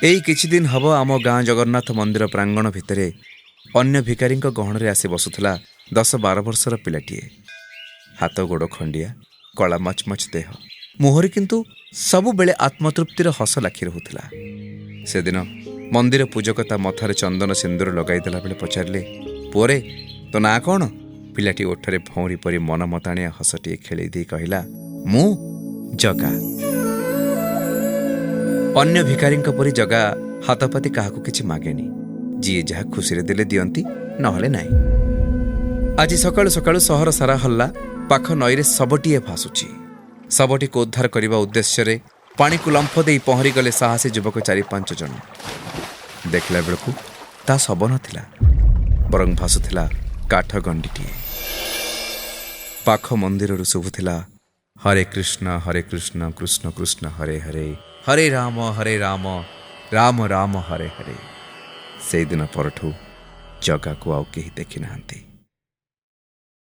ଏଇ କିଛିଦିନ ହେବ ଆମ ଗାଁ ଜଗନ୍ନାଥ ମନ୍ଦିର ପ୍ରାଙ୍ଗଣ ଭିତରେ ଅନ୍ୟ ଭିକାରୀଙ୍କ ଗହଣରେ ଆସି ବସୁଥିଲା 10-12 ବର୍ଷର ପିଲାଟିଏ। ହାତ ଗୋଡ଼ ଖଣ୍ଡିଆ, କଳା ମଚମଚ ଦେହ, ମୁହଁରେ କିନ୍ତୁ ସବୁବେଳେ ଆତ୍ମତୃପ୍ତିର ହସ ଲାଖି ରହୁଥିଲା। ସେଦିନ ମନ୍ଦିର ପୂଜକ ତା ମଥାରେ ଚନ୍ଦନ ସିନ୍ଦୁର ଲଗାଇ ଦେଲା ବେଳେ ପଚାରିଲେ, ପୁଅରେ, ତୋ ନାଁ କ'ଣ? ପିଲାଟି ଓଠରେ ଭଉଁରୀ ପରି ମନମତାଣିଆ ହସଟିଏ ଖେଳେଇ ଦେଇ କହିଲା, ମୁଁ ଜଗା। ଅନ୍ୟ ଭିକାରୀଙ୍କ ପରି ଜଗା ହାତପାତି କାହାକୁ କିଛି ମାଗେନି। ଯିଏ ଯାହା ଖୁସିରେ ଦେଲେ ଦିଅନ୍ତି, ନହେଲେ ନାହିଁ। ଆଜି ସକାଳୁ ସକାଳୁ ସହର ସାରା ହଲ୍ଲା, ପାଖ ନଈରେ ଶବଟିଏ ଭାସୁଛି। ଶବଟିକୁ ଉଦ୍ଧାର କରିବା ଉଦ୍ଦେଶ୍ୟରେ ପାଣିକୁ ଲମ୍ଫ ଦେଇ ପହଁରିଗଲେ ସାହସୀ ଯୁବକ 4-5 ଜଣ। ଦେଖିଲା ବେଳକୁ ତା ଶବ ନଥିଲା, ବରଂ ଭାସୁଥିଲା କାଠ ଗଣ୍ଡିଟିଏ। ପାଖ ମନ୍ଦିରରୁ ଶୁଭୁଥିଲା, ହରେ କୃଷ୍ଣ ହରେ କୃଷ୍ଣ କୃଷ୍ଣ କୃଷ୍ଣ ହରେ ହରେ, ହରେ ରାମ ହରେ ରାମ ରାମ ରାମ ହରେ ହରେ। ସେଇଦିନ ପରଠୁ ଜଗାକୁ ଆଉ କେହି ଦେଖିନାହାନ୍ତି।